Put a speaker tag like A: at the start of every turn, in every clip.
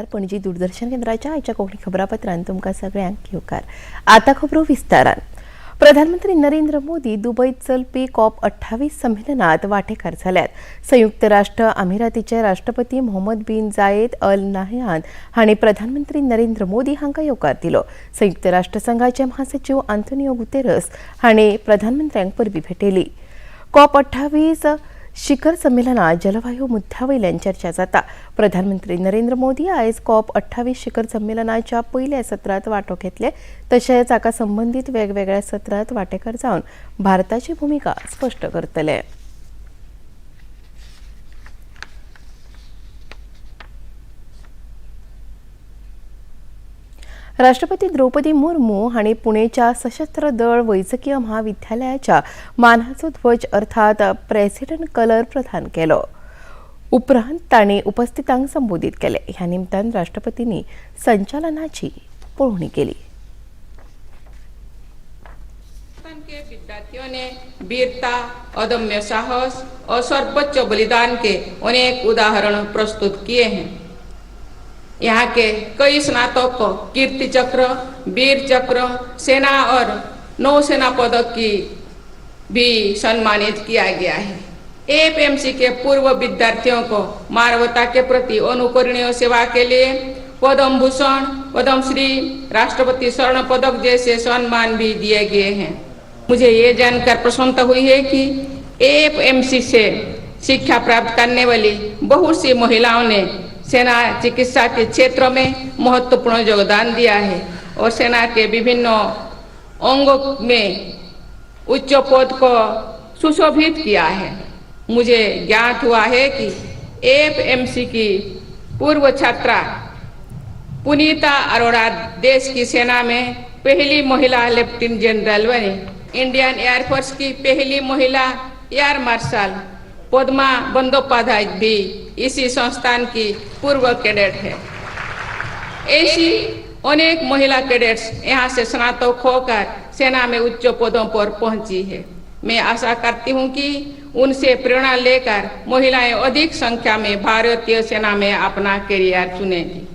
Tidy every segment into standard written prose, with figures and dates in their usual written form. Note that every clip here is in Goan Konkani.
A: नमस्कार. पणजी दूरदर्शन केंद्राच्या आयच्या कोंकणी खबरापत्रांत तुमकां सगळ्यांक येवकार. आतां खबरो विस्तारान. प्रधानमंत्री नरेंद्र मोदी दुबयत चलपी कॉप 28 संमेलनात वांटेकार जाल्यात. संयुक्त राष्ट्र अमिरातीचे राष्ट्रपती Mohammed bin Zayed Al Nahyan हांणी प्रधानमंत्री नरेंद्र मोदी हांकां येवकार दिलो. संयुक्त राष्ट्रसंघाचे महासचीव आंतोनियो गुतेरस हांणी प्रधानमंत्र्यांक परबी भेटयली. कॉप 28 शिखर संमेलनात जलवायू मुद्द्या वयल्यान चर्चा जाता. प्रधानमंत्री नरेंद्र मोदी आयज कॉप 28 शिखर संमेलनाच्या पयल्या सत्रांत वांटो घेतले, तशेंच हाका संबंदीत वेगवेगळ्या सत्रांत वांटेकार जावन भारताची भुमिका स्पश्ट करतले. राष्ट्रपती द्रौपदी मुर्मू हांणी पुणेच्या सशस्त्र दळ वैजकीय म्हाविद्यालयाच्या मानाचो ध्वज अर्थात प्रेसिडेंट कलर प्रदान केलो. उपरांत तांणी उपस्थितांक संबोधीत केले. ह्या निमतान राष्ट्रपतींनी संचालनाची पळोवणी केली.
B: के विद्यार्थियों ने वीरता, अदम्य साहस और सर्वोच्च बलिदान के अनेक उदाहरण प्रस्तुत किए हैं। यहाँ के कई स्नातक को कीर्ति चक्र, वीर चक्र, सेना और नौसेना पदक की भी सम्मानित किया गया है। एएफएमसी के पूर्व विद्यार्थियों को मानवता के प्रति अनुकरणीय सेवा के लिए पद्म भूषण, पद्मश्री, राष्ट्रपति स्वर्ण पदक जैसे सम्मान भी दिए गए हैं। मुझे ये जानकर प्रसन्नता हुई है कि एएफएमसी से शिक्षा प्राप्त करने वाली बहुत सी महिलाओं ने सेना चिकित्सा के क्षेत्र में महत्वपूर्ण योगदान दिया है और सेना के विभिन्न अंगों में उच्च पद को सुशोभित किया है। मुझे ज्ञात हुआ है कि एएफएमसी की पूर्व छात्रा पुनीता अरोड़ा देश की सेना में पहली महिला लेफ्टिनेंट जनरल बनी। इंडियन एयरफोर्स की पहली महिला एयर मार्शल पद्मा बंदोपाध्याय भी इसी संस्थान की पूर्व कैडेट है। ऐसी अनेक महिला कैडेट्स यहाँ से स्नातक होकर सेना में उच्च पदों पर पहुंची है। मैं आशा करती हूँ कि उनसे प्रेरणा लेकर महिलाएं अधिक संख्या में भारतीय सेना में अपना करियर चुनेंगी।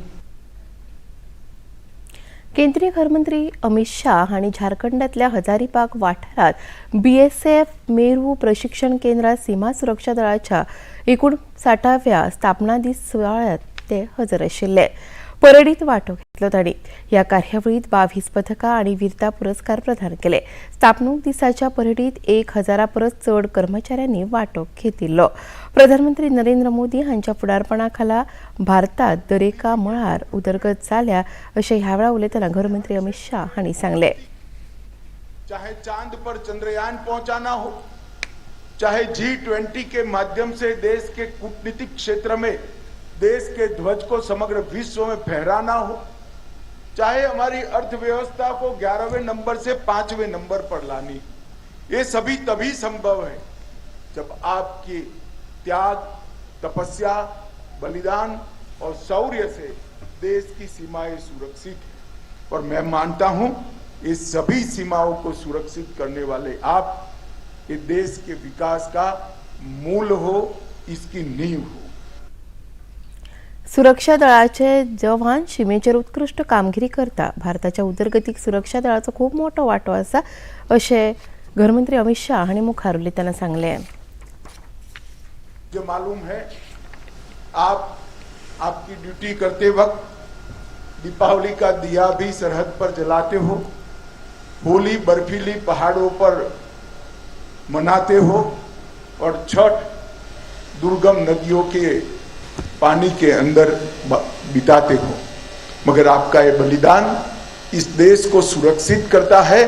A: केंद्रीय घरमंत्री अमित शाह हांणी झारखंडातल्या हजारीबाग वाठारात बीएसएफ मेरू प्रशिक्षण केंद्रात सीमा सुरक्षा दळाच्या 59व्या स्थापना दीस सुवाळ्यात ते हजर आशिल्ले. परेडीत वांटो घेतलो तांणी. ह्या कार्यावळीत 22 पदकां आनी वीरता पुरस्कार प्रदान केले. स्थापणूक दिसाच्या परेडीत 1000 परस चड कर्मचाऱ्यांनी वांटो घेतिल्लो. प्रधानमंत्री नरेंद्र मोदी हांच्या फुडारपणा खाला भारतात दरेका मळार उदरगत जाल्या अशें ह्या वेळार उलयतना घरमंत्री अमित शाह हांणी सांगलें.
C: चाहे चांद पर चंद्रयान पहुंचाना हो, चाहे G20 के माध्यम से देश के कूटनीतिक क्षेत्र में देश के ध्वज को समग्र विश्व में फहराना हो, चाहे हमारी अर्थव्यवस्था को 11वें नंबर से 5वें नंबर पर लानी, ये सभी तभी संभव है जब आपकी त्याग, तपस्या, बलिदान और शौर्य से देश की सीमाएं सुरक्षित है। और मैं मानता हूं, ये सभी सीमाओं को सुरक्षित करने वाले आप ये देश के विकास का मूल हो, इसकी नींव हो।
A: सुरक्षा दळाचे जवान शिमेचेर उत्कृश्ट कामगिरी करता. भारताच्या उदरगतीक सुरक्षा दळाचो खूब मोठो वांटो आसा अशें घरमंत्री अमित शाह हांणी मुखार उलयतना सांगलें.
C: मुझे मालूम है, आप आपकी ड्यूटी करते वक्त दीपावली का दिया भी सरहद पर जलाते हो, होली बर्फीली पहाड़ों पर मनाते हो और छठ दुर्गम नदियों के पानी के अंदर बिताते हो, मगर आपका ये बलिदान इस देश को सुरक्षित करता है।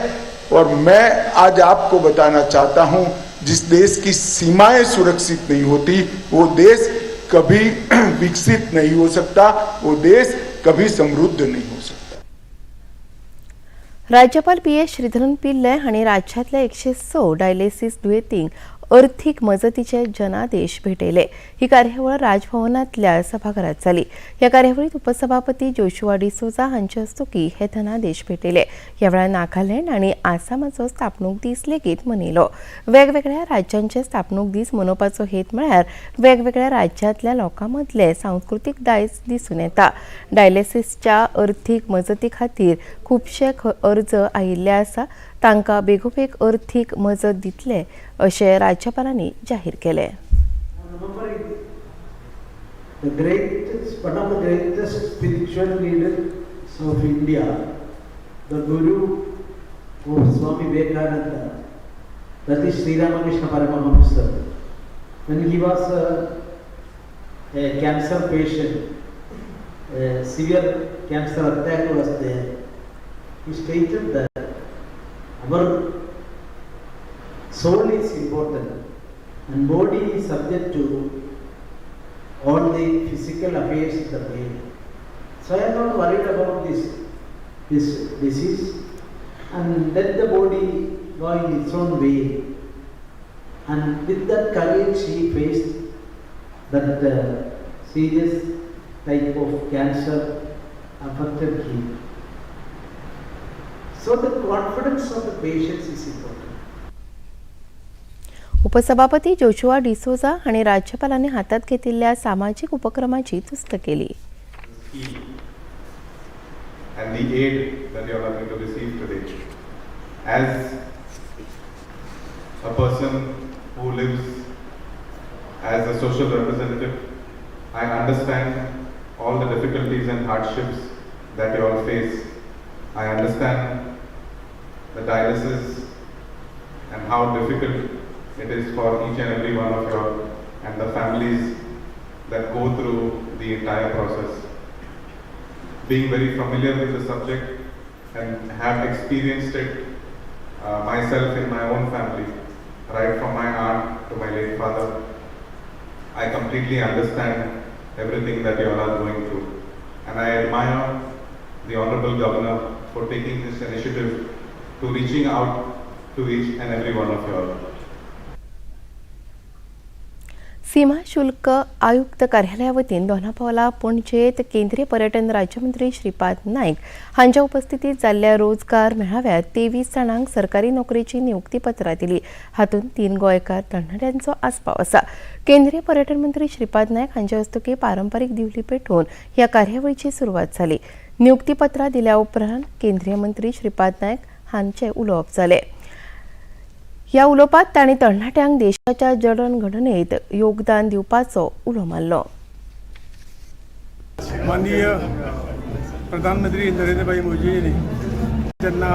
C: और मैं आज आपको बताना चाहता हूं, जिस देश की सीमाएं सुरक्षित नहीं होती, वो देश कभी विकसित नहीं हो सकता, वो देश कभी समृद्ध नहीं हो सकता।
A: राज्यपाल पी एस श्रीधरन पिल्ले हांणी राज्यांतल्या 106 डायलिसीस दुयेंतींक अर्थीक मजतीचे जनादेश भेटयले. ही कार्यावळ राजभवनांतल्या सभाघरात जाली. ह्या कार्यावळीत उपसभापती जोशुआ डिसोजा हांचे हस्तुकीं हे धनादेश भेटयले. ह्या वेळार नागालँड आनी आसामाचो स्थापणूक दीस लेगीत मनयलो. वेगवेगळ्या राज्यांचे स्थापणूक दीस मनोवपाचो हेत म्हळ्यार वेगवेगळ्या राज्यांतल्या लोकां मदले सांस्कृतीक दायज दिसून येता. डायलिसीसच्या अर्थीक मजती खातीर खुबशे अर्ज आयिल्ले आसा, तांकां बेगोबेग अर्थीक मजत दितले अशें राज्यपालांनी जाहीर केलें.
D: Remembering the greatest, one of the greatest spiritual leaders of India, the Guru of Swami Vivekananda, that is Sri Ramakrishna Paramahamsa. When he was a cancer patient, a severe cancer attack was there, he stated that our soul is important and body is subject to all the physical affairs of the brain. So I am not worried about this disease, and let the body go in its own way. And with that courage he faced that serious type of cancer affected him. So the confidence of the patients is important.
A: उपसभापती जोशुआ डिसोजा हांणी राज्यपालांनी हातात घेतिल्ल्या सामाजीक उपक्रमाची तुस्त केली.
E: Scheme and the aid that you all are going to receive today. As a person who lives as a social representative, I understand all the difficulties and hardships that you all face. I understand the dialysis and how difficult it is for each and every one of you all and the families that go through the entire process. Being very familiar with the subject and have experienced it myself in my own family, right from my aunt to my late father, I completely understand everything that you all are going through. And I admire the Honorable Governor for taking this initiative to reaching out to each and every one of you all.
A: सीमा शुल्क आयुक्त कार्यालया वतीन दोनापावला पणजेत केंद्रीय पर्यटन राज्यमंत्री श्रीपाद नायक हांच्या उपस्थितीत जाल्ल्या रोजगार मेळाव्यात 23 जाणांक सरकारी नोकरेची नियुक्तीपत्रां दिली. हातूंत तीन गोंयकार तरणाट्यांचो आस्पाव आसा. केंद्रीय पर्यटन मंत्री श्रीपाद नायक हांच्या हस्तुकीं पारंपारीक दिवली पेटोवन ह्या कार्यावळीची सुरवात जाली. नियुक्तीपत्रां दिल्या उपरांत केंद्रीय मंत्री श्रीपाद नायक हांचे उलोवप जालें. ह्या उलोवपात तांणी तरणाट्यांक देशाच्या जडणघडणेत योगदान दिवपाचो उलो मारलो.
F: माननीय प्रधानमंत्री नरेंद्रभाई मोदीजींनी जेन्ना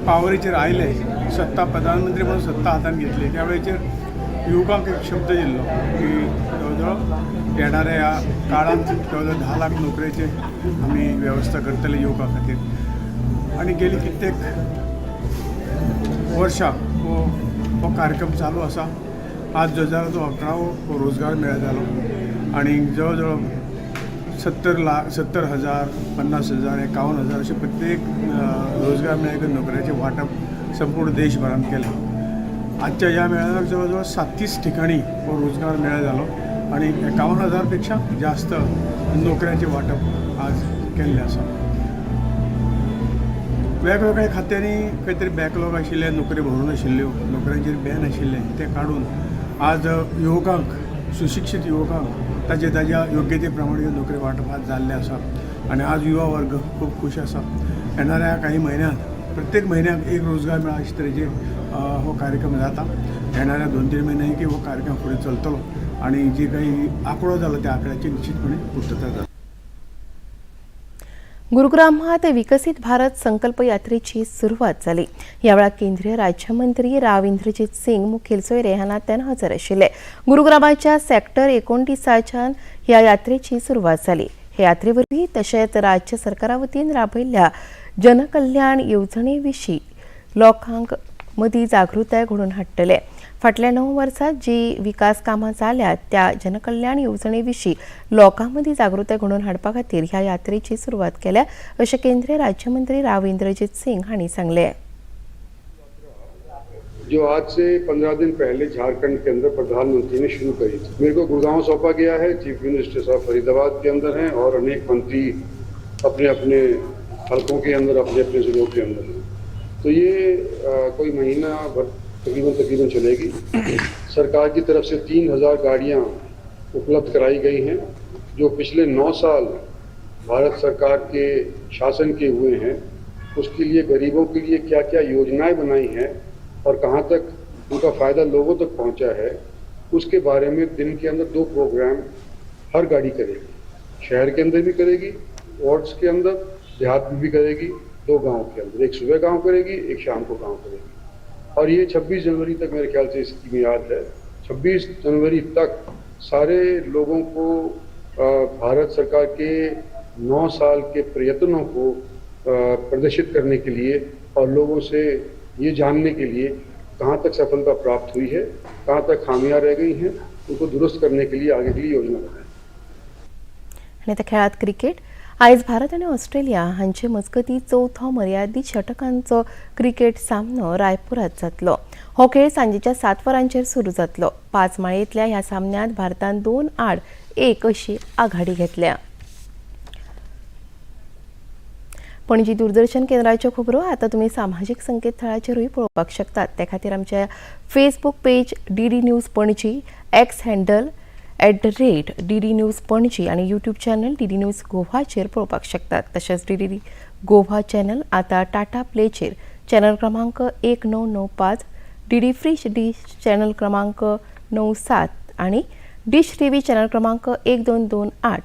F: पावरीचेर आयले, सत्ता, प्रधानमंत्री म्हणून सत्ता हातान घेतली, त्या वेळेचेर युवकांक एक शब्द दिल्लो की जवळ जवळ येणाऱ्या ह्या काळांत जवळ जवळ 10 लाख नोकरेचे आमी वेवस्था करतले युवकां खातीर. आनी गेली कित्येक वर्षां हो हो कार्यक्रम चालू आसा. आज जो जाला तो 11वो हो रोजगार मेळा जालो आनी जवळ जवळ 70 लाख, 70,000, 50,000, 51,000 अशें प्रत्येक रोजगार मेळ्ळे नोकऱ्याचें वांटप संपूर्ण देशभरान केलें. आजच्या ह्या मेळाव्याक जवळ जवळ 37 ठिकाणी हो रोजगार मेळा जालो आनी 51,000 पेक्षा जास्त नोकऱ्यांचें वांटप आज केल्लें आसा. वेगवेगळ्या खात्यांनी खंय तरी बॅकलॉग आशिल्ले, नोकरी भरूंक नाशिल्ल्यो, नोकऱ्यांचेर बॅन आशिल्लें, तें काडून आज युवकांक, सुशिक्षीत युवकांक ताजे ताज्या योग्यते प्रमाणे ह्यो नोकरी वांटप आज जाल्लें आसा आनी आज युवा वर्ग खूब खूश आसा. येणाऱ्या काही म्हयन्यांत प्रत्येक म्हयन्याक एक रोजगार मेळा अशे तरेचे हो कार्यक्रम जाता. येणाऱ्या 2-3 म्हयन्यांनी की हो कार्यक्रम फुडें चलतलो आनी जे काही आंकडो जालो त्या आंकड्याची निश्चितपणे पूर्तता जातली.
A: गुरुग्रामात विकसित भारत संकल्प यात्रेची सुरवात जाली. ह्या वेळार केंद्रीय राज्यमंत्री राव इंद्रजीत सिंग मुखेल सोयरे ह्या नात्यान हजर आशिल्ले. गुरुग्रामाच्या सेक्टर 29च्यान ह्या यात्रेची सुरवात जाली. हे यात्रे वरवीं तशेंच राज्य सरकारा वतीन राबयल्ल्या जनकल्याण येवजणे विशीं लोकांक मदीं जागृताय घडोवन हाडटले. फाटल्या 9 वर्सात जी विकास कामां जाल्यात त्या जनकल्याण येवजणे विशीं लोकां मदीं जागृताय घडोवन हाडपा खातीर ह्या यात्रेची सुरवात केल्या अशें केंद्रीय राज्यमंत्री राव इंद्रजीत सिंग हांणी सांगलें.
G: जो आज से 15 दिन पहले झारखंड के अंदर प्रधानमंत्री ने शुरू करी थी। मेरे को गुड़गांव सौंपा गया है, चीफ मिनिस्टर साहब फरीदाबाद के अंदर हैं और अनेक मंत्री अपने अपने हलकों के अंदर, अपने अपने ज़िलों के अंदर हैं। तो ये कोई महीना भर तकरीबन तकरीबन चलेगी। सरकार की तरफ से 3000 गाड़ियाँ उपलब्ध कराई गई हैं। जो पिछले 9 साल भारत सरकार के शासन के हुए हैं, उसके लिए गरीबों के लिए क्या क्या योजनाएं बनाई हैं और कहाँ तक उनका फ़ायदा लोगों तक पहुँचा है, उसके बारे में दिन के अंदर दो प्रोग्राम हर गाड़ी करेगी। शहर के अंदर भी करेगी, वार्ड्स के अंदर, देहात में भी करेगी, दो गांव के अंदर। एक सुबह गांव करेगी, एक शाम को गांव करेगी और ये 26 जनवरी तक मेरे ख्याल से इसकी मियाद है। 26 जनवरी तक सारे लोगों को भारत सरकार के 9 साल के प्रयत्नों को प्रदर्शित करने के लिए और लोगों से ये जानने के लिए कहाँ तक सफलता प्राप्त हुई है, कहाँ तक खामियां रह गई हैं, उनको दुरुस्त करने के लिए आगे के लिए योजना बनाएं।
A: आनी आतां खेळात क्रिकेट. आयज भारत आनी ऑस्ट्रेलिया हांचे मजगतीं चवथो मर्यादीत षटकांचो क्रिकेट सामनो रायपुरात जातलो. हो खेळ सांजेच्या 7 वरांचेर सुरू जातलो. पांच माळयेंतल्या ह्या सामन्यांत भारतान 2 आड 1 अशी आघाडी घेतल्या. पणजी दूरदर्शन केंद्राच्यो खबरो आतां तुमी सामाजीक संकेतथळाचेरूय पळोवपाक शकतात. ते खातीर आमच्या Facebook page DD news Panaji, x handle @DDNews Panaji आनी युट्यूब चॅनल डीडी न्यूज गोवाचेर पळोवपाक शकतात. तशेंच डीडी गोवा चॅनल आतां टाटा प्लेचेर चॅनल क्रमांक 1995, डीडी फ्री डिश चॅनल क्रमांक 97 आनी डिश टीव्ही चॅनल क्रमांक 1228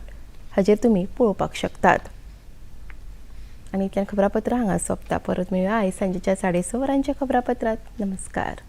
A: हाचेर तुमी पळोवपाक शकतात. आनी इतल्यान खबरापत्रां हांगा सोंपता. परत मेळुया आयज सांजेच्या 6:30 वरांच्या खबरापत्रांत. नमस्कार.